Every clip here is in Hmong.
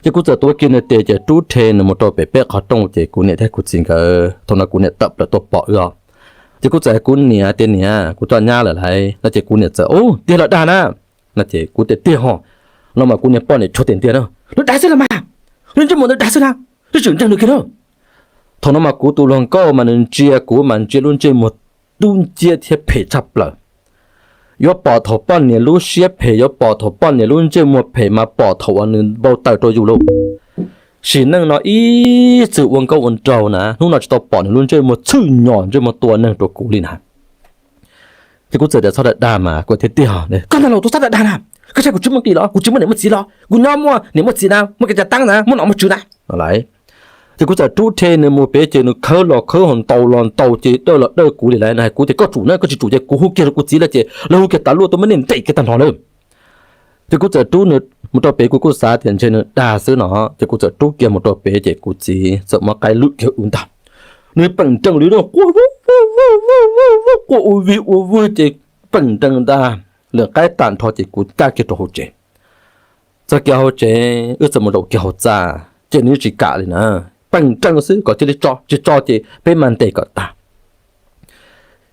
Ces kuv txawm tuav kiag nws tes ces rub rhe nws mus rau pem peb qhov rooj ces kuv niam thiab kuv txiv nkawd thaum no kuv niam tawm plaws tuaj pom wb os. Ces kuv txawm hais kuv niam tias, Niam, kuv coj nyab lawm lauj. No ces kuv niam txawm, Ub, tiag los dag na? No ces kuv tias, Tiag ho. No mas kuv niag poj niam chua tes ntiag na, Nws dag xwb los mas, nws ntsej muag nws dag xwb na, nws tseem ntseeg nws kiag na. Thaum no mas kuv tus hluas nkauj mas nws ntsia kuv mas ntsia lub ntsej muag dub nciab thiab phem tshaj plaws. Yuav pom thaum poj niam lub siab phem, yuav pom thaum poj niam lub ntsej muag phem mas pom thaum uas nws npau taws rau yus lauj. Sim neej no ib txwm ua nkauj ua nraug na, hnub no tsis tau pom nws lub ntsej muag txhwj nyos ntsej muag tua neeg rau kuv li na. Ces kuv txawm tias, Txhob dag dag mas, kuv tias, Tiag, koj ntag los tus txhob dag dag na, koj saib kuv tsis muaj nqis los, kuv tsis muaj niam muaj txiv los, kuv nyob muaj niam muaj txiv na, muaj kev cai teeb na, muaj nom muaj tswv na. Lais, ces kuv txawm rub rhe nws mus pem ces nws khawb los khawb, ho ntaus los ntaus ces dawj los dawj kuv li lais. Nws hais kuv tias, Koj tsum na, koj tsis tsum ces kuv hu kiag rau kuv txiv lawv ces lawv hu kiag tas luaj tuaj muab nej ntes kiag tag nrho lawm. Ces kuv txawm rub nws mus rau pem, kuv kuj xav tias ntshe nws dag xwb no, ces kuv txawm rub kiag mus rau pem ces kuv txiv txawm muab qaib lwm kiag wb ntag. Nws peem nrees li no, quaj ua vig ua vwg ces peem nrees ntag, lwm qaib tag nrho ces kuv cab kiag rau hauv tsev. Txog kiag hauv tsev wb txawm mus zaum kiag hauv txaj ces nws tsis kam li na, peem nrees xwb, kom cia li tso, tsis tso ces peb mam ntes kom tag.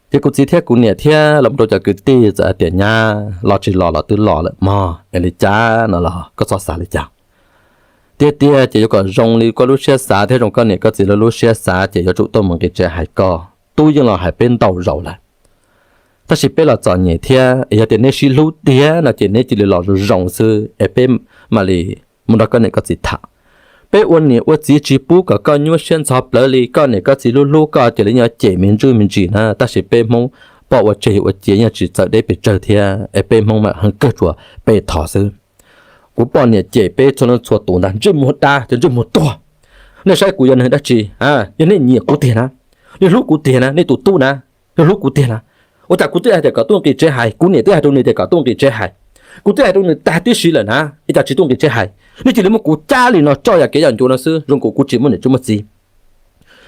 Ces kuv txiv thiab kuv niam thiab los mus rau cov kwv tij txawm hais tias, Nyab, los tsis los los twb los lawm mog, es li cas no los koj txhob xav li cas. Tiag tiag ces yuav kom zoo li koj lub siab xav thiab zoo koj niam koj txiv lawv lub siab xav ces yuav tsum tuaj mus nqis tsev hais koj. Tub yeej los hais peb ntau zaus lawm, tab sis peb los txom nyem thiab, es yog tias neb sib hlub tiag no ces neb cia li los zoo zoo xwb es peb mam li mus nrog koj niam koj txiv tham. Peb ua niam ua txiv tsis pub kom koj nyuaj siab ntxhov plawv li, koj niam koj txiv hlub hlub koj ces lawv yeej cem me ntsuj me ntsis na, tab sis peb Hmoob poj ua tseg yawg ua cia yeej tsis txawm deb pes tsawg thiab, es peb Hmoob mas heev kawg tsuas pe thov xwb. Kuv poj niam cem peb txhua leej txhua tus ntag, ntsej muag dab ces ntsej muag tuag. Nej saib kuv yog neeg dab tsi? Yog nej nyiam kuv tiag na, nej hlub kuv tiag na, nej tus tub na, nej hlub kuv tiag na, ua cas kuv twb hais tias kom tuaj nqis tsev hais, kuv niam twb hais rau nws tias kom tuaj nqis tsev hais, kuv twb hais rau nws tag tib si lawm na, ua cas tsis tuaj nqis tsev hais? Nej cia li muab kuv cab li no coj yam kev yam ncua no xwb, zoo nkaus kuv tsis muaj niam tsis muaj txiv.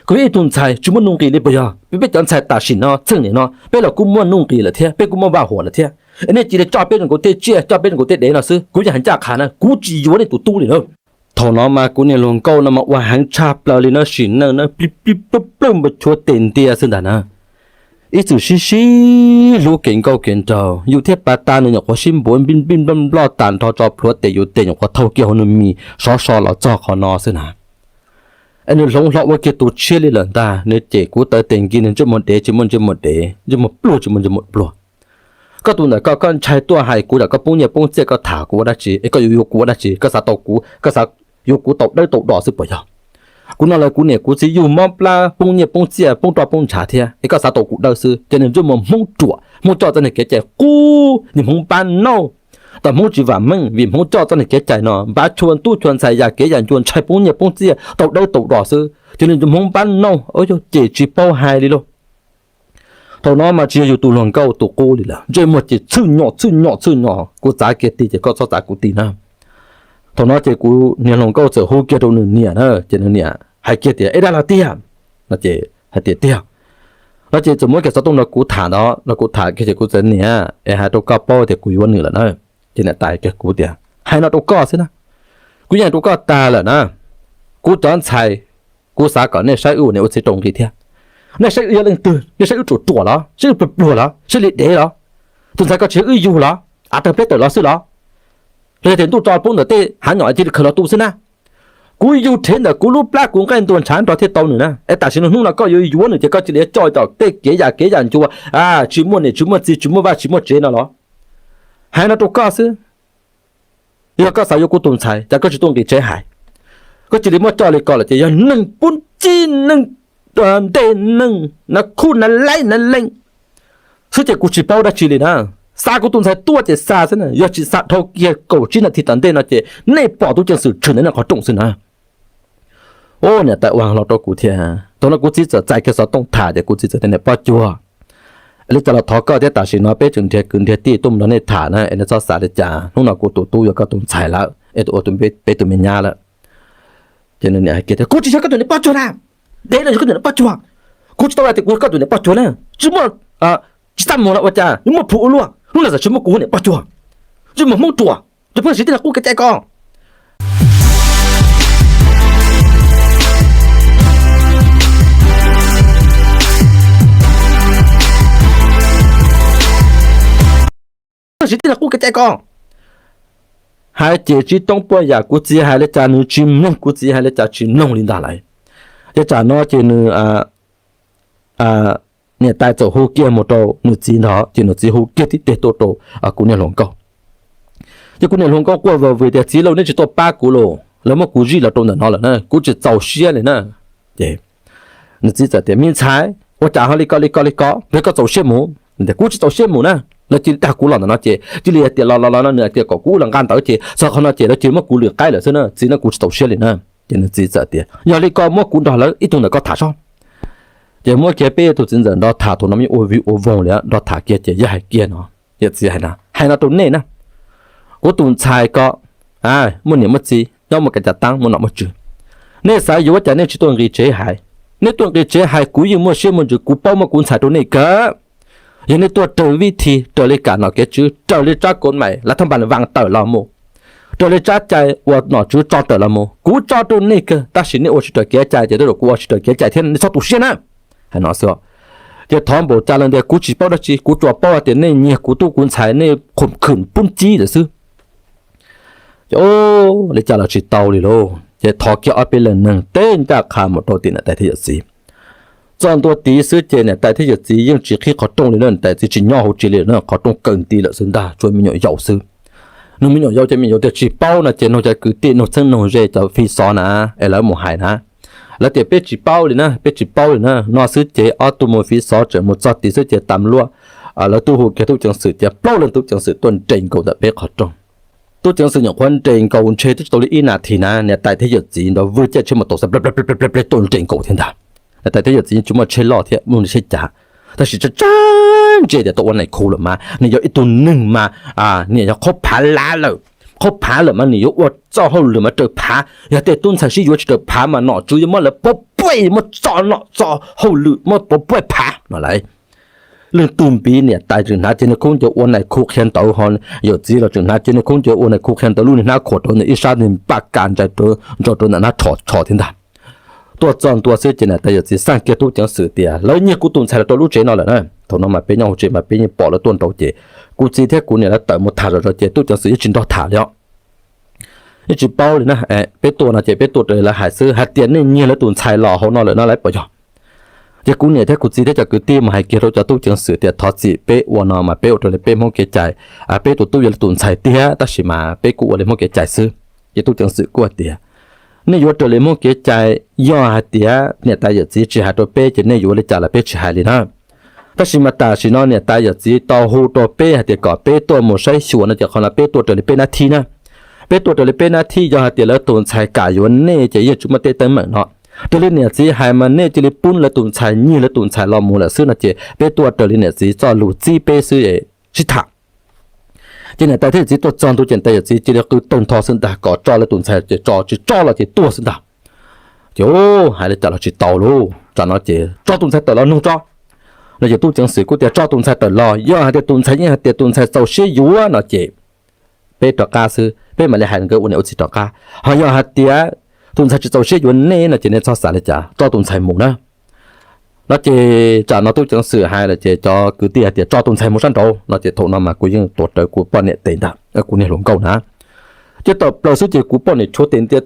Kuv yog ib tug ntxhais tsis muaj nuj nqis li puas yog? Peb, peb cov ntxhais tam sim no txheej niam no peb los kuj muaj nuj nqis lawm thiab, peb kuj muaj vaj huam lawm thiab. Nej cia li coj peb zoo nkaus tej tsiaj, coj peb zoo nkaus tej dev no xwb, kuv yeej hais ncaj qha na, kuv tsis yuav nej tus tub li na. Thaum no mas kuv niag hluas nkauj no mas ua heev tshaj plaws li na, sim neej na plig plig plawg plawg npau chuav tes ntiag xwb ntag na. Ib txwm sib sib hlub kev nkauj kev nraug, yus thiab pas tas nws nyuam qhuav sib npuav npij npij nploj nploj tag nrho tso plhuav tes yus tes nyuam qhuav thau kiag hauv nws mis sov so los txog qhov no xwb na. Es nws hloov hlo ua kiag tus tshiab li lawm ntag, nws cem kuv taw tes nkig, nws ntsej muag dev tsis muaj ntsej muag dev, ntsej muag pluag tsis muaj ntsej muag pluag. Koj tus ntawm koj, koj ntshai tuaj hais kuv, koj poob nyiaj poob txiaj koj tham kuv ua dab tsi es koj yuav yuav kuv ua dab tsi? Koj xav tau kuv, koj xav yuav kuv tau dawb tau do xwb puas yog? Kuv no lawv kuv niam kuv txiv yug mob plab poob nyiaj poob txiaj poob roj poob ntshav thiab es koj xav tau kuv dawb xwb. Ces nws ntsej muag Hmoob ruam, Hmoob coj txoj niag kev cai qub, niag Hmoob npab nauj. Tam Hmoob tsis vam meej vim Hmoob coj txoj niag kev cai no npav tshua tub tshua ntxhais yam kev yam ncua ntshai poob nyiaj poob txiaj tau dawb tau do xwb. Ces nws Hmoob npab nauj, ua ces tsis paub hais li lauj. Thaum no mas tsis yog yus tus hluas nkauj tus qub li lawm, ntsej muag ces txhwj nyom txhwj nyom txhwj nyom, kuv txav kiag ti ces koj txhob txav kuv ti na. Thaum no ces kuv niag hluas nkauj txawm hu kiag rau nws niam na, ces nws niam hais kiag tias, Es dab laug tiag? No ces hais tias, Tiag. No ces txawm muab kiag xov tooj no kuv tham ntawd no, kuv tham kiag ces kuv txawm, Niam, es hais rau koj paub tias kuv yuav nws lawm na. Ces niam tais kiag kuv tias, Hais no rau koj xwb na, kuv yeej hais rau koj tag lawm na. Kuv cov ntxhais, kuv xav kom nej saib wb ua niam ua txiv rau nqi thiab. Nej saib wb yog leej twg? Nej saib wb ruam ruam los, saib wb pluag pluag los, saib li dev los? Tus ntxhais koj tsis yog wb yug los? Av tawg peb tawm los xwb los? Los yog tias ntuj tso poob ntawm tej hav nyom cia li khaws los tu xwb na. Kuv yug rhev ntawm kuv lub plab kuv nqaij ntuag ntshav nrog thiaj tau nws na. Es tam sim no hnub no koj yuav yuav nws ces koj cia li coj cov tej kev yam kev yam ncua, tsis muaj niam tsis muaj txiv tsis muaj vaj tsis muaj tsev no los? Hais no rau koj xwb. Yog koj xav yuav kuv tus ntxhais cas koj tsis tuaj nqis tsev hais? Koj cia li muab coj li ko lawm ces yog neeg pub cib, neeg ntej, neeg na khuj na laib na leej xwb ces kuv tsis paub dab tsi li na. Xa kuv tus ntxhais tuaj ces xa xwb na, yog tsis xa dhau kiag kaum tsib nas this tom ntej no ces nej pom tub ceev xwm tshwm ntawm nej qhov rooj xwb na. Ua niam tais ua hlo rau kuv thiab. Thaum no kuv txiv txawm txais kiag xov tooj tham ces kuv txiv txawm tias, Niam Poj Cuag, li cas los thov koj thiab, tam sim no peb tseem nrhiav kwv nrhiav tij tuaj mus nrog nej tham na, es nej txhob xav li cas, hnub no kuv tus tub yuav koj tus ntxhais lawm es ua peb tus me nyab lawm. Ces nws niam hais kiag tias, Kuv tsis yog koj tus niam Poj Cuag na, dev los yog koj tus niam Poj Cuag, kuv tsis tau hais tias kuv yog koj tus niam Poj Cuag na, tsis muaj, tsis txaj muag los ua cas, yuav muaj plhus ua luaj, hnub no txawm tsis muaj kuv niam Poj Cuag, tsis muaj Hmoob ruam, cov pheej siv tej no qub kev cai ko. tsis tij los kuv kev cai ko. Hais ces tsis toob puas yam, kuv txiv hais li cas nws tsis mloog, kuv txiv hais li cas tsis mloog li ntag lauj. Ces tsam no ces nws niam tais txawm hu kiag mus rau nws txiv ntag, ces nws txiv hu kiag tib teg tuaj rau kuv niag hluas nkauj. Ces kuv niag hluas nkauj quaj vwm vwm tias, Txiv lauj, neb tsis tuaj pab kuv los, lawv muab kuv zij los rau ntawm no lawm na, kuv tsis txaus siab li na. Ces nws txiv txawm tias, Me ntxhais, ua cas ho li ko li ko li ko, npawg koj txaus siab mus? Kuv tsis txaus siab mus na, lawv cia li dag kuv los ntawm no ces cia li hais tias los los los no, nws hais tias kom kuv wb los nqa ntawv ces txog qhov no ces lawv cia li muab kuv lwm qaib lawm xwb na, txiv na, kuv tsis txaus siab li na. Ces nws txiv txawm tias, Yog li ko muab kuv nrog lawv ib tug ntawm koj tham sob. Ces muab kiag peb tug txiv ntxawm nrog tham, thaum no yeej ua vig ua voog li, nrog tham kiag ces yog hais kiag no, yawm txiv hais na, hais no rau nej na, kuv tus ntxhais ko muaj niam muaj txiv nyob, muaj kev cai taab, muaj nom muaj tswv. Nej xav yuav ua cas nej tsis tuaj nqis tsev hais? Nej tuaj nqis tsev hais kuv yeej muaj siab muaj ntsws, kuv paub muab kuv ntxhais rau nej kawg. Yog nej tuaj raws vij thi, raws li kam nom kev tswv, raws li tsab kov mais lav thaj npas vaas tawm los mus, raws li tsab cai uas nom tswv tso tawm los mus, kuv tso rau nej kawg, tab sis nej ua tsis raws kev cai ces tej zaum kuv ua tsis raws kev cai thiab, nej txhob tu siab na. Hais no xwb. Ces thov npaum cas los tias kuv tsis paub dab tsi, kuv tsuas paub hais tias nej nyiag kuv tub kuv ntxhais, nej khom khwm pub cib lawm xwb. Ces li cas los tsis tau li lauj, ces thov kiag ob peb leeg neeg teb ncaj qha mus rau tim niam tais thiab yawm txiv. Txog ntua tid xwb ces niam tais thiab yawm txiv yeej tsis qhib qhov rooj li na, niam tais txiv tsis nyob hauv tsev li na, qhov rooj kaw nti lawm xwb ntag, tsuas me nyuam yaus xwb. Nug me nyuam yaus ces me nyuam yaus tias tsis paub no ces nug cov kwv tij, nug txheeb nug ze, cov fi xov na, es lawv mus hais na, lawv tias peb tsis paub li na, peb tsis paub li na no xwb ces ob tug mus fi xov tseem mus txog tid xwb ces tas luaj, lawv twb hu kiag tub ceev xwm tias plaub leeg tub ceev xwm tuaj nres nkaus ntawm peb qhov rooj. Tub ceev xwm nyuam qhuav nres nkaus ntshe twb tsis tau li ib nas this na, niam tais thiab yawm txiv ntawd vwj caij tsheb mus tau xav ple ple tuaj nres nkaus thiab ntag. Niam tais thiab yawm tziv tsis muaj tsheb loj thiab, muaj tsheb cav, tab sis tsab tsab ntse tias tau ua nais khu lawm mas nws yog ib tug neeg mas, niam yog qhaub phav lav lawm, qhaub phav lawm mas nws yuav ua txoj hauj lwm mas raws phav. Yog tej tub ntxhais sib yuav tsis raws phav mas nom tswv yuav muab lawv pov puaj, muab txo nom txo hauj lwm muab pov puaj phav no lauj. Leej twg npiv niam tais tseem hnav cev niag khaub ncaws ua nais khu qhia ntawv ho, yawm txiv los tseem hnav cev niag khaub ncaws ua nais khu qhia ntawv, lub niag hnab khuam rau ntawm ib sab npaj kas ntsog rau ntawm hnab tsho thiab ntag. Tuaj txog ntua xwb ces niam tais yawm txiv xaj kiag tub ceev xwm tias lawv nyiag kuv tus ntxhais los rau lub tsev no lawm na. Thaum no mas peb nyob hauv tsev mas peb yeej pom lawv tuaj nraud ces kuv txiv thiab kuv niam lawv tawm mus tham zom zaws ces tub ceev xwm yeej tsis nrog tham li os. Yeej tsis paub li na, peb tuaj no ces peb tuaj raws li lawv hais xwb, hais tias nej nyiag lawv tus ntxhais los hauv no lawm no lawv puas yog? Ces kuv niam thiab kuv txiv thiab cov kwv tij mus hais kiag rau cov tub ceev xwm tias thov txim, peb ua no mas peb ua raws li peb Hmoob kev cai, peb tus tub yog lawv tus ntxhais tiag tab sis mas peb kuj ua li Hmoob kev cai xwb. Ces tub ceev xwm kuj hais tias nej yuav raws li Hmoob kev cai, yog hais tias niam tais yawm txiv tsis hais rau peb ces nej yuav li cas los peb tsis hais li na. Tab sis mas tam sim no niam tais yawm txiv tau hu rau peb hais tias kom peb tuaj mus saib xyuas no ces qhov no peb tuaj raws li peb nab thib na. Peb tuaj raws li peb nab thib, yog hais tias lawv tus ntxhais kam yuav nej ces yeej tsis muaj tej teeb meem no. Raws li niam txiv hais mas nej cia li pub lawv tus ntxhais, nyiag lawv tus ntxhais los mus lawm xwb no ces peb tuaj raws li niam txiv txoj lus txib peb xwb, sib tham. Ces niam tais thiab yawm txiv tuaj txog ntua ces niam tais yawm txiv cia li qw tawg ntho xwb ntag, kom tso lawv tus ntxhais ces tso, tsis tso los ces tuag xwb ntag. Ces hais li cas los tsis tau lauj, tsam no ces tso tus ntxhais tawm los nug tso. No ces tub ceev xwm kuj tias tso tus ntxhais tawm los, yog hais tias tus ntxhais yeej hais tias tus ntxhais txaus siab yuav no ces peb rov qab xwb, peb mam li hais nkawd ua niam ua txiv rov qab. Ho yog hais tias tus ntxhais tsis txaus siab yuav nej no ces nej txhob xav li cas, tso tus ntxhais mus na. No ces tsam no tub ceev xwm hais lawm ces cov kwv tij hais tias tso tus ntxhais mus sab nraud no ces thaum no mas kuv yeej tuav rawv kuv poj niam tes ntag, kuv niag hluas nkauj na. Ces tawm plaws xwb ces kuv poj niam tshuav tes ntiag